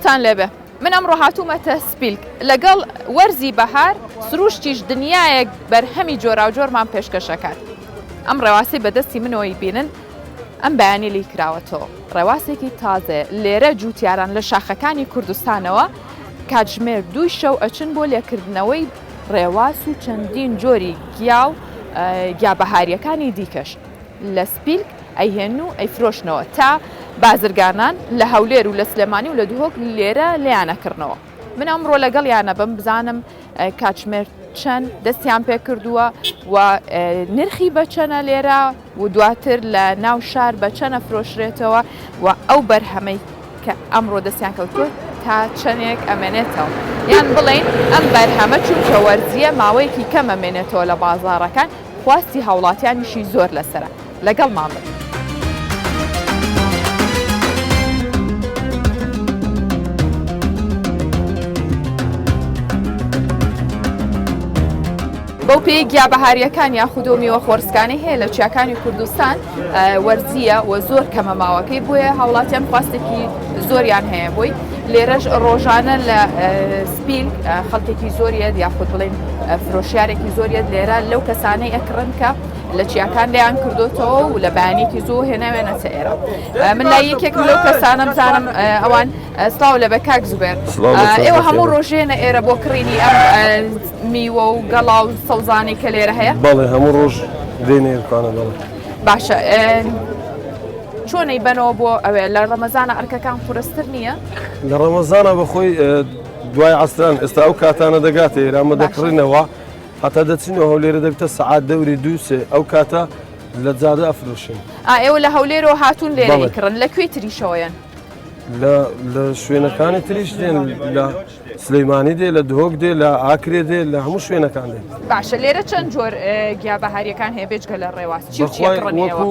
سڵاوتان لێبێ من ئەمڕۆ هاتوومەتە سپیلک لەگەڵ وەرزی بەهار سروشتیش دنیایەک بەرهەمی جۆراوجۆرمان پێشکەشەکات ئەم ڕێواسی بەدەستی منەوەی بینن ئەم بەیانی لی کراوەتەوە ڕێواسێکی تازێ لێرە جووتیاران لە شاخەکانی کوردستانەوە کاتژمێر دووی شەو ئەچن بۆ لێکردنەوەی ڕێواس و چەندین جۆری گیا و گیا بەهاریەکانی دیکەش لە سپیلک ئەیهێنن و ئەیفرۆشنەوە تا بازرگانان لە هەولێر و لە سلێمانی و لە دهۆک لێرە لێیان ئەکڕنەوە. من ئەمڕۆ لەگەڵیانە بم بزانم کاتژمێر چەند دەستیان پێکردووە و نرخی بە چەنە لێرە و دواتر لە ناو شار بە چەنە فرۆشرێتەوە و ئەو بەرهەمەی کە ئەمڕۆ دەستیان کەوتووە تا چەندێک ئەمێنێتەوە یان بڵێین ئەم بەرهەمە چونکە وەرزیە ماوەیەکی کەم ئەمێنێتەوە لە بازاڕەکان خواستی هاوڵاتیانیشی زۆر لەسەرە لەگەڵمان بن. بەو پێی گیا بەهاریەکان یاخود و میوە خۆرسکانەی هەیە لە چیاکانی کوردستان وەرزیە و زۆر کەمە ماوەکەی بۆیە هاوڵاتیان خواستێکی زۆریان هەیە بۆی لێرەش ڕۆژانە لە سپیل خەڵکێکی زۆریە یاخود بڵێن فرۆشیارێکی زۆریەت لێرە لەو کەسانەی ئەکڕن کە لە چیاکان لێیان کردوتەوە و لە بەیانێکی زۆ هێناوێنەتە ئێرە من لای یەکێک لەو کەسانە بزانم ئەوان سڵاو لە بە کاک زوبێر ئێوە هەموو ڕۆژێنە ئێرە بۆ کڕینی ئەم میوە و گەڵا و سەوزانەی کە لێرە هەیە؟ بەڵێ هەموو ڕۆژ دێنە ئێرکانە بەڵێ. باشە چۆنەی بەنەوە بۆ ئەوێ لە ڕەمەزانە ئەرکەکان قورستر نییە؟ لە ڕەمەزانە بەخۆی دوای عەسران ئێستا ئەو کاتانە دەگاتە ئێرامە دەکڕینەوە هەتا دەچینەوە هەولێرە دەبتە سەعات دەوری دووسێ ئەو کاتە لە جادە ئەفرۆشین. ئێوە لە هەولێرەوە هاتوون لێرە کڕن لە کوێی تریشەوەیەن؟ لە شوێنەکانی تریش دێن لە سلیمانی دێ لە دهۆک دێ لە ئاکرێ دێ لە هەموو شوێنەکان دێ. باشە لێرە چەند جۆر گیا بەهاریەکان هەیە بێجگە لە ڕێواس چی و چی ئەکڕن ئێوە؟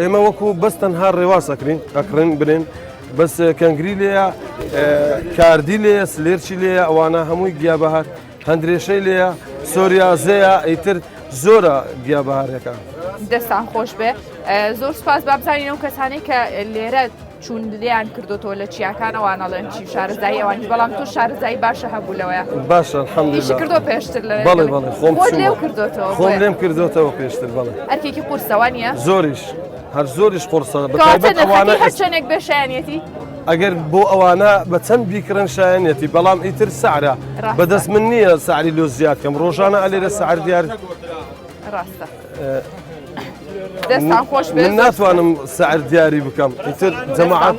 ئێمە وەکو بەس تەنها ڕێواس ئەکرین ئەکڕین برێن بەس کەنگری لێیە کاردی لێیە سلێرچی لێیە ئەوانە هەمووی گیا بەهار هەندرێشەی لێیە سۆریازەیە ئیتر زۆرە گیا بەهارەکان. دەستان خۆش بێ زۆر سپاس با بزانین ئەو کەسانەی کە لێرە چوون لێیان کردۆتەوە لە چیاکان ئەوان ئەڵێن چی شارەزایی ئەوانیش بەڵام تۆ شارەزایی باشە هەبوو لەوەیە باشە الحمدلله ئیشی کردۆ پێشتر لە بەڵێ بەڵێ خۆم خۆت لێو کردۆتەوە خۆم لێم کردۆتەوە پێشتر بەڵێ ئەرکێکی قورسە وانییە زۆریش هەر زۆریش قورسە بە تایبەت ئەوانە هەر چەندێک بێ شایانیەتی ئەگەر بۆ ئەوانە بە چەند بیکڕن شایانەتی بەڵام ئیتر سعرە بەدەست من نییە سعری لۆ زیاد کەم ڕۆژانە ئەلێرە سعر دیار ڕاستە دەستان خۆش بێت من ناتوانم سعر دیاری بکەم ئیتر جەماعەت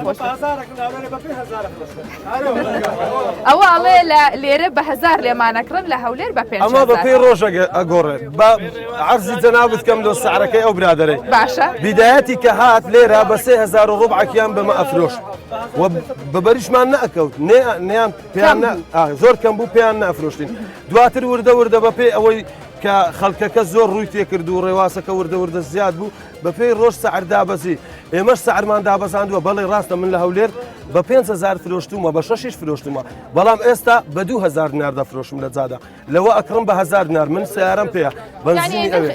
ئەوە ئەڵێ لە لێرە بە هەزار لێمانەکڕن لە هەولێر بە پێ ئەمە بە پێی ڕۆژ ئەگۆڕێ بە عەرزی جەنابت کەم لۆ سعرەکەی ئەو برادەرەی باشە بیدایەتی کە هات لێرە بە 3000 و ڕبعەکیان بەمە ئەفرۆشت و بە بەریشمان نەئەکەوت نیان پێیان زۆر کەم بوو پێیان نافرۆشتین دواتر وردە وردە بە پێی ئەوەی کە خەڵکەکە زۆر ڕووی تێکرد و ڕێواسەکە وردە وردە زیاد بوو بەپێی ڕۆژ سعر دابەزی ئێمەش سعرمان دابەزاندووە بەڵێ ڕاستە من لە هەولێر بە 5000 فرۆشتومە بە شەشیش فرۆشتومە بەڵام ئێستا بە 2000 دینار دەفرۆشم لە جادا لەوە ئەکڕم بە 1000 دینار من سیارەم پێیە بەنزینی ئەوێ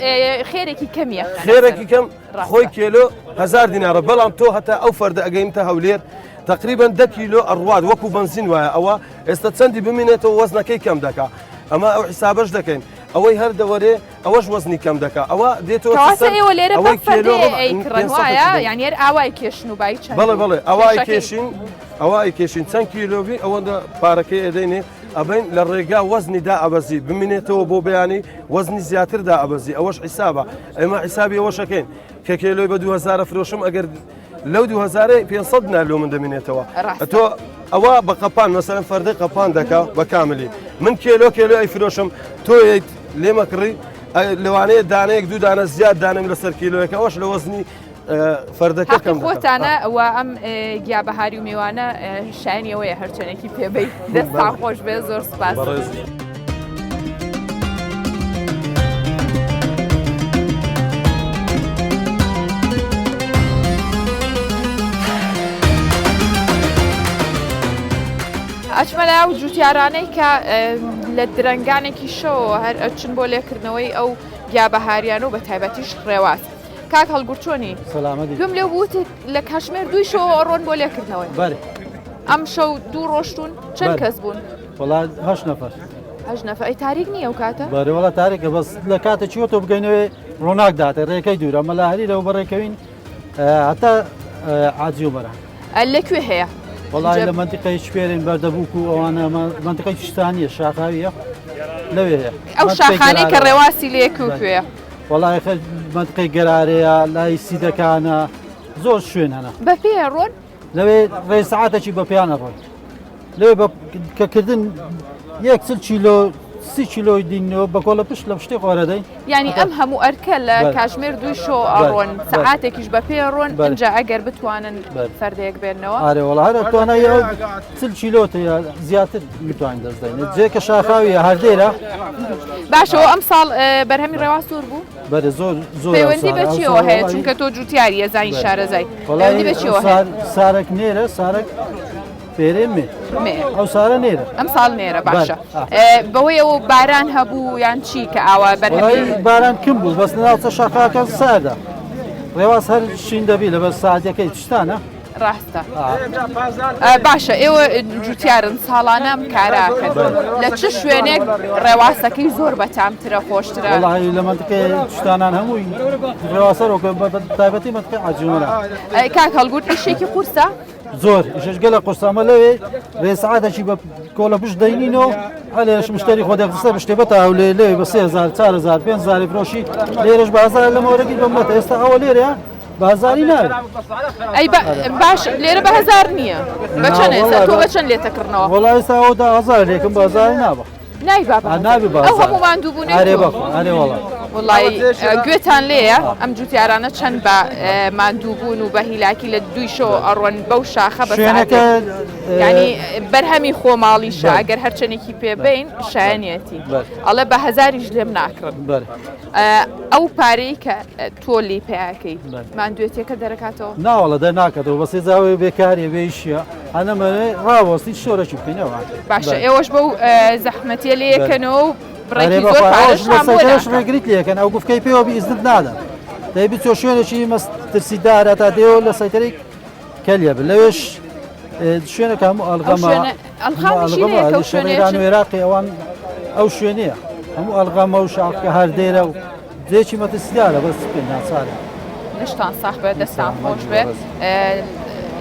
خێرێکی کەمیە خێرێکی کەم خۆی کێلۆ 1000 دینارە بەڵام تۆ هەتا ئەو فەردە ئەگەیمتە هەولێر تقریبا دە کیلۆ ئەڕوات وەکو بەنزین وایە ئەوە ئێستا چەندی بمینێتەوە وەزنەکەی کەم دەکا ئەمە ئەو حیسابەش دەکەین ئەوەی هەر دەوەرێ ئەوەش وەزنی کەم دەکا ئەوە دێتەوە کەواتە ئێوە لێرە بە فەردێ ئەیکڕن وایە یانی هەر ئاوای کێشن و بای چەند بەڵێ بەڵێ ئەوای کێشین ئەوای کێشین چەند کیلۆبی ئەوەندە پارەکەی ئەدەینێ ئەبین لە ڕێگا وەزنی دا ئەبەزی بمینێتەوە بۆ بەیانی وەزنی زیاتر دا ئەبەزی ئەوەش حیسابە ئێمە حیسابی ئەوەشەکەین کە کێلۆی بە 2000 فرۆشم ئەگەر لەو دوو هەزارەی 500 دینار لۆ من دەمینێتەوە تۆ ئەوە بە قەپان مەسەرەن فەردەی قەپان دەکا بە کاملی من کێلۆ کێلۆ ئەی فرۆشم تۆ یت لێمە کڕی لەوانەیە دانەیەک دوو دانە زیاد دانم لەسەر کیلۆیەکە ئەوش لە وەزنی فەردەکە کەم خۆتانە و ئەم گیا بەهاری و میوانە شایانی ئەوەیە هەرچەندێکی پێبەی دەستان خۆش بێ زۆر سپاس. ئەچمە لای ئەو جوتیارانەی کە لە درەنگانێکی شەوەوە هەر ئەچن بۆ لێکردنەوەی ئەو گیابەهاریان و بە تایبەتیش ڕێواز. کاک هەڵگورد چۆنی؟ سەلامەتی. گوێم لێ بوو وتت لە کاتژمێر دووی شەوەوە ئەڕۆن بۆ لێکردنەوەی. بەرێ. ئەم شەو دوو ڕۆشتون چەند کەس بوون؟ وڵا هەشت نەفەر. هەشت نەفەر ئەی تاریک نییە ئەو کاتە؟ بەرێ وڵا تاریکە بەس لە کاتە چیوە تۆ بگەینەوێ ڕۆناک داتێ ڕێکەی دوورە مەلا هەریرەوە بەڕێکەوین هەتا عاجی و بەرە. لە کوێ هەیە؟ وەڵای لە مەنتیقەی شپێرین بەردەبووک و ئەوانە مەنتیقەی کوردستانیە شاخاویە لەوێ هەیە. ئەو شاخانەی کە ڕێواسی لێ کوێ کوێیە؟ وەڵای مەنتیقەی گەرارەیە لای سیدەکانە زۆر شوێن هەنە. بە پێ ڕۆن؟ لەوێ ڕێ سەعاتێکی بە پێیانە ڕۆن. لەوێ بە کە کردن یەک چل کیلۆ سی کیلۆی دینەوە بە کۆڵە پشت لە پشتی خۆرەدەین یعنی ئەم هەموو ئەرکە لە کاژمێر دووی شۆ ئەڕۆن سەعاتێکیش بە پێ ڕۆن ئینجا ئەگەر بتوانن فەردێک بێنەوە ئارێ وەڵا هەر توانای ئەو چل کیلۆ زیاتر بتوانین دەست دەین جێکە شاخاویە هەر دێرە باشەوە ئەم ساڵ بەرهەمی ڕێوا سوور بوو بەرە زۆر زۆر پەیوەندی بە چیەوە هەیە چونکە تۆ جوتیاریە زانی شارەزای پەیوەندی بە چیەوە هەیە سارەک نێرە سارەک پێرێ مێ مێ ئەو سارە نێرە ئەم ساڵ نێرە باشە بەوەیەوە باران هەبوو یان چی کە ئاوا بەرهەمی باران کم بوو بەس ناوچە شاخاکە ساردە ڕێواز هەر شین دەبی لەبەر ساردەکەی شتانە ڕاستە باشە ئێوە جوتیارن ساڵانە ئەم کاراکەن لە چ شوێنێک ڕێواسەکەی زۆر بەتامترە خۆشترە وەڵی لە مەنتقەی شتانان هەمووی ڕێواسەرۆکە بە تایبەتی مەنتقەی عەجیمەرە کاک هەڵگورد ئیشێکی قورسە زۆر ئیشش گەلە قورسە ئەمە لەوێ رێ سەعاتێکی بە کۆڵە پشت دەینینەوە هەلێرەش مشتری خۆ دەخستە بشتێ بەتا هەولێ لەوێ بە 3000 4000 5000 فرۆشی لێرەش بە هەزار لەمە وەرەگیر بە مەتە ئێستا ئەوە لێرەیە بازاری ناوێت. ئەی باش لێرە بە هەزار نییە بە چەند ئێستا تۆ بە چەند لێتەکڕنەوە؟ وەڵا ئێستا ئەوە دا هەزار لێکم بازاری نابە. نایبا بە نابی بە ئەو هەموو ماندووبوونەی ئەرێ بەخوا ئەرێ وەڵا. وەڵای گوێتان لێیە ئەم جوتیارانە چەند بە ماندووبوون و بە هیلاکی لە دووی شەوە ئەڕۆن بەو شاخە بە شوێنەکە ینی بەرهەمی خۆماڵیشە ئەگەر هەرچەندێکی پێبین شایەنیەتی ئەڵێ بە هەزاریش لێم ناکڕن ئەو پارەی کە تۆ لێی پیاکەی ماندوێتیەکە دەرەکاتەوە؟ ناوەڵە دەرناکاتەوە بەس زاوێ بێکاریە بێ ئیشیە هەنەمەێ ڕاوەستی شۆرەکی بکەینەوە. باشە ئێوەش بەو زەحمەتیە لێ یەکەنەوە و بڕێکی زۆر پارەشتان بۆ ناکەن. ڕێگریت لێکەن ئەو گوفکەی پێوە بی ئیزنت نادەن دەی بچۆ شوێنێکی مەترسیدارە تا دێەوە لە سەیتەرەی کەلیە بن لەوێش شوێنەکە هەموو ئەلغەمە ئێران و عێراقی ئەوان ئەو شوێنەیە هەموو ئەلغەمە و شاخکە هەر دێرە و جێکی مەترسیدارە بەس پێ ناچارە. لەشتان ساخ بێت دەستان خۆش بێت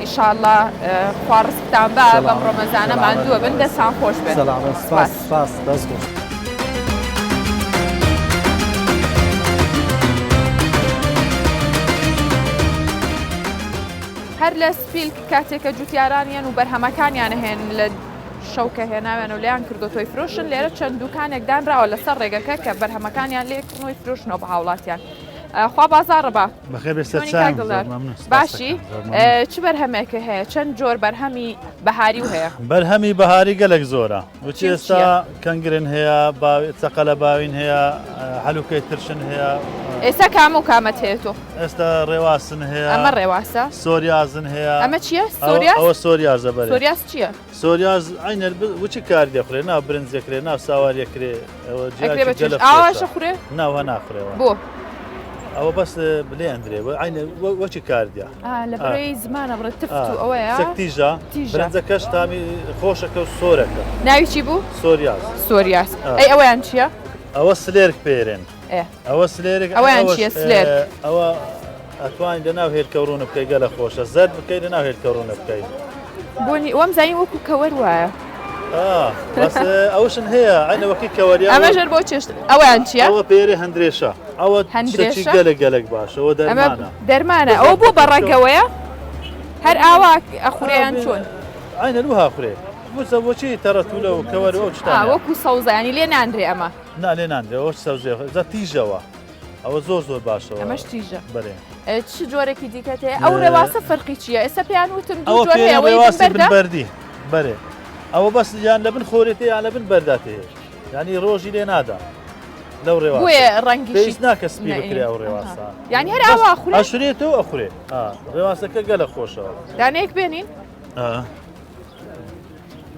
ئیشاءاللە خوا ڕزقتان با بەم ڕەمەزانە ماندووە بن دەستان خۆش بێت سپاس سپاس دەست خۆش. هەر لە سپیلک کاتێک کە جوتیاران یەن و بەرهەمەکانیان هێن لە شەو کە هێناویان و لێیان کردۆتەوەی فرۆشن لێرە چەند دوکانێک دانراوە لەسەر ڕێگەکە کە بەرهەمەکانیان لێ کڕنەوەی فرۆشنەوە بە هاوڵاتیان خوا بازاڕە بە بەخێر بێ چۆنی سەرچاوم کاک دڵدار؟ زۆر مەمنون سپاس باشی دەکەم زۆر مەمنون. چ بەرهەمێکە هەیە چەند جۆر بەرهەمی بەهاری و هەیە بەرهەمی بەهاری گەلک زۆرە وچی چی و ئێستا چییە؟ کەنگرن هەیە چەقەلە باوین هەیە هەلوکەی ترشن هەیە ئێستا کامە و کامەت هەیە تۆ ئێستا ڕێواسن هەیە ئەمە ڕێواسە سۆریازن هەیە ئەمە چییە سۆریاس ئەوە سۆریازە بەرێ سۆریاس چییە سۆریاز عینە وچی کار دەخورێ ناو برنج دەکرێ ناو ساوار یەکرێ ئەوە ئەکرێ بە چێشت ئاواشە خورێ ناوە ناخورێەوە بۆ ئەوە بەس بلێ ئەندرێ عینە وەچی کاردیا لە بڕێی زمانە بڕێ تفت و ئەوەیە تیژە برنجەکەش تامی خۆشەکە و سۆرەکە ناوی چی بوو سۆریاز سۆریاز ئەی ئەویان چییە؟ ئەوە سلێرک پێرێن ئەوە سلێرک ئەویان چییە سلێرک ئەوە ئەتوانی لە ناو هێلکە ڕوونە بکەی گەلە خۆشە زەرد بکەی لە ناو هێلکە ڕوونە بکەی بۆنی وەم زانی وەکو کەوەر وایە ئەوشن هەیە عینەوەکی کەوەری ئەمە ژەر بۆ چێشت ئەویان چییە ئەوە پێرێ هەندرێشە ئەوە هەندرێشە گەلە گەلک باشەوە دەرمانە دەرمانە ئەوە بۆ بەڕەگەوەیە هەر ئاوا ئەخورێیان چۆن عینە لوها خورێ بۆچە بۆچی تەڕەتولە و کەوەر ئەو شتانە وەکو سەوزانی لێ نانرێ ئەمە نا لێ نانرێ ئەوە سەوزێ زە تیژەوە ئەوە زۆر زۆر باشەوە ئەمەش تیژە بەرێ چ جۆرێکی دیکەت هەیە ئەو ڕێواسە فەرقی چییە ئێستا پێیان وتم دوو ئەوە جۆر هەیە ئەوەی بن ڕێواسی بن بەردە بەردی بەرێ ئەوە بەس یان لە بن خۆرێتێ یان لە بن بەرداتێ یعنی ڕۆژی لێ نادا لەو ڕێواسە بۆیە ڕەنگیشی پێویست ناکە سپی نەئێ. بکرێ ئەو ڕێواسە یعنی هەر ئاوا ئەخورێ ئەشورێتەوە ئەخورێ ڕێواسەکە گەلە خۆشەوە دانەیەک بێنین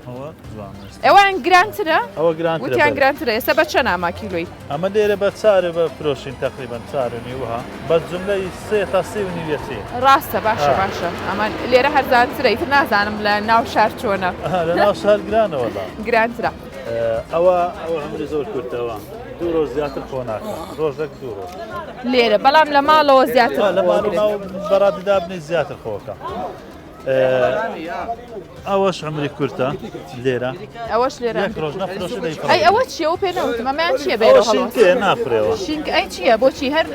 ئەوە. جوانە. ئەوان گرانترە؟ ئەوە گرانترە وتیان گرانترە ئێستا بە چەند ئاما کیلۆی؟ ئەمە لێرە بە چارێ بە فرۆشین تەقریبەن چار و نیو ها بەس جوملەی سێ تا سێ و نیو یەچێ. ڕاستە باشە باشە ئەمە لێرە هەرزانترە ئیتر نازانم لە ناو شار چۆنە. لە ناو شار گرانە وەڵا. گرانترە. ئەوە ئەوە عمری زۆر کورتە ئەوە دوو ڕۆژ زیاتر خۆ ناکا ڕۆژێک دوو ڕۆژ. لێرە بەڵام لە ماڵەوە زیاتر لە ماڵەوە بەڕادی دابنێ زیاتر خۆکە. ئەوەش عمری کورتە لێرە ئەوەش لێرە یەک ڕۆژ نەفرۆشی دەیفڕێ. ئەی ئەوە چییە ئەو پێ نەوتم ئەمەیان چییە بێرە شینکێ ناخورێەوە شینک ئەی چییە بۆچی هەر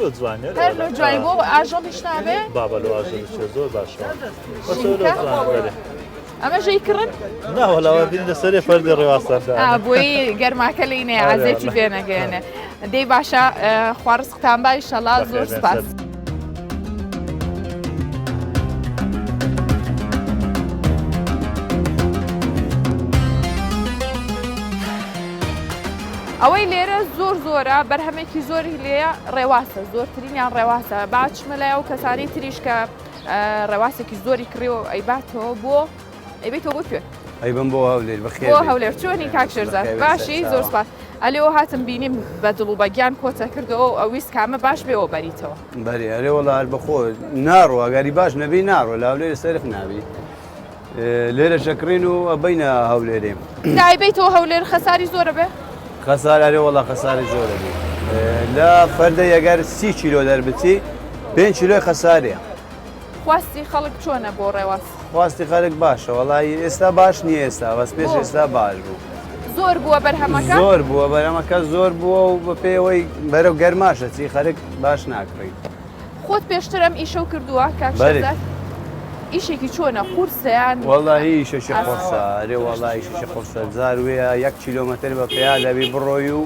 لۆ جوانێ هەر لۆ جوانی بۆ ئاژەڵیش نابێ بابە لۆ ئاژەڵ چیە زۆر باشە شینکە ئەمە ژەی کڕن ناوەلاوە بین لەسەرێ فەردی ڕێواسەردا بۆی گەرماکە لی نەیە عەزێتی پێ نەگەیەنێ دەی باشە خوا ڕزقتان با ئیشەڵا زۆر سپاس. ئەوەی لێرە زۆر زۆرە بەرهەمێکی زۆری لێیە ڕێواسە زۆرترینیان ڕێواسە با چمە لای ئەو کەسانی تریش کە ڕێواسێکی زۆری کڕیوە ئەیباتەوە بۆ ئەیبێتەوە بۆ کوێ؟ ئەیبەم بۆ هەولێر بەخێر بۆ هەولێر چۆنی کاک شێرزاد باشی زۆر سپاس ئەلێەوە هاتم بینیم بە دڵ و بە گیان کۆتە کردەوە و ئەویست کامە باش بێەوە بەریتەوە بەرێ ئەرێ وەڵا هەر بەخۆ ناڕۆ ئەگەری باش نەبی ناڕۆ لە هەولێر سەرف نابی لێرە شەکڕین و ئەبینە هەولێرێ دایبیتەوە هەولێر خەساری زۆرە بێ خەسار ئەرێ وەڵا خەساری زۆرە بێ لە فەردە یەگەر سی کیلۆ دەربچی پێ کیلۆی خەسارەیە خواستی خەڵک چۆنە بۆ ڕێواس؟ خواستی خەلک باشە وەڵی ئێستا باش نییە ئێستا بەس پێش ئێستا باش بوو. زۆر بووە بەرهەمەکە؟ زۆر بووە بەرهەمەکە زۆر بووە و بە پێوەی بەرەو گەرماشە چی خەلک باش ناکڕی. خۆت پێشتر ئەم ئیشەو کردووە کاک شێرزاد؟ ئیشێکی چۆنە قورسە یان؟ وەڵاهی ئیشێکی قورسە ئەرێ وەڵا ئیشێکی قورسە جار وێیە یەک کیلۆمەتر بە پێیا دەبی بڕۆی و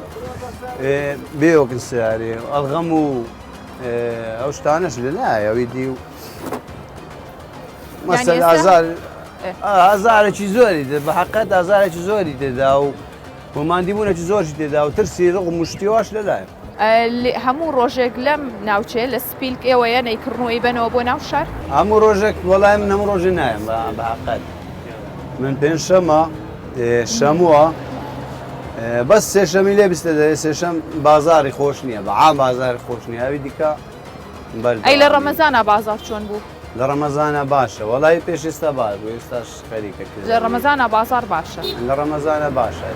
بێوەکن سیارێ ئەڵغەم و ئەو شتانەش لەلایە ئەوی دی و مەسەل ئازار ئازارێکی زۆری بە حقەت ئازارێکی زۆری تێدا و و مادیبوونێکی زۆرشی تێدا و ترسی ڕق مشتی واش لەلایە. هەموو ڕۆژێک لەم ناوچەیە لە سپیلک ئێوەیە نەیکڕن و ئەیبەنەوە بۆ ناو شار؟ هەموو ڕۆژێک وەڵای من هەموو ڕۆژێ نایەم بە حقەت من پێنجشەمە شەمووە بەس سێشەمی لێ بستە دەرێ سێشەم بازاری خۆش نییە بە عام بازاری خۆش نییە ئەوی دیکە ئەی لە ڕەمەزانە بازار چۆن بوو؟ لە ڕەمەزانە باشە وەڵی پێش ئێستا باش بوو ئێستاش خەریکە لە ڕەمەزانە بازار باشە لە ڕەمەزانە باشە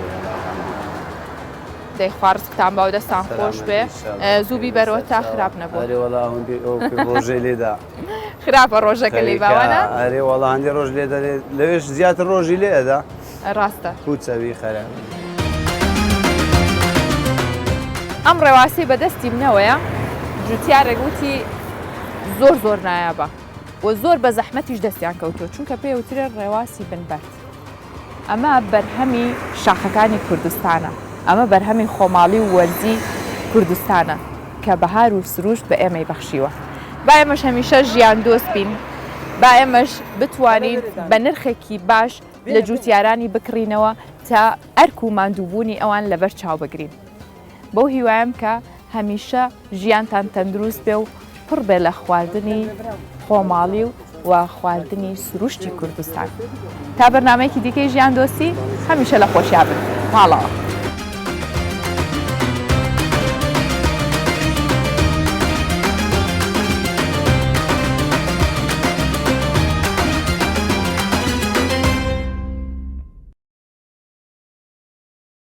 دەی خوا ڕزقتان باو دەستان خۆش بێ زوو بیبەرەوە تا خراپ نەبوو ئەرێ وەڵا هەندێ ئەو ڕۆژەی لێدا خراپە ڕۆژەکە لێی باوانە ئەرێ وەڵا هەندێ ڕۆژ لێ دەرێ لەوێش زیاتر ڕۆژی لێ ئەدا ڕاستە پوچەوی خراپ ئەم ڕێواسی بەدەستی منەوەیە جوتیارێک وتی زۆر زۆر نایابە و زۆر بە زەحمەتیش دەستیان کەوتووە چونکە پێوترێ ڕێواسی بنبەرد ئەمە بەرهەمی شاخەکانی کوردستانە، ئەمە بەرهەمی خۆماڵی و وەرزی کوردستانە کە بەهار و سروشت بە ئێمەی بەخشیوە. با ئێمەش هەمیشە ژیان دۆست بین، با ئێمەش بتوانین بە نرخێکی باش لە جووتیارانی بکڕینەوە تا ئەرک و ماندووبوونی ئەوان لەبەر چاو بگرین. بەو هیوایەم کە هەمیشە ژیانتان تەندروست بێ و پڕ بێ لە خواردنی خۆماڵی و و خواردنی سروشتی کوردستان. تا بەرنامەیەکی دیکەی ژیان دۆستی هەمیشە لە خۆشیا بن. ماڵەوە.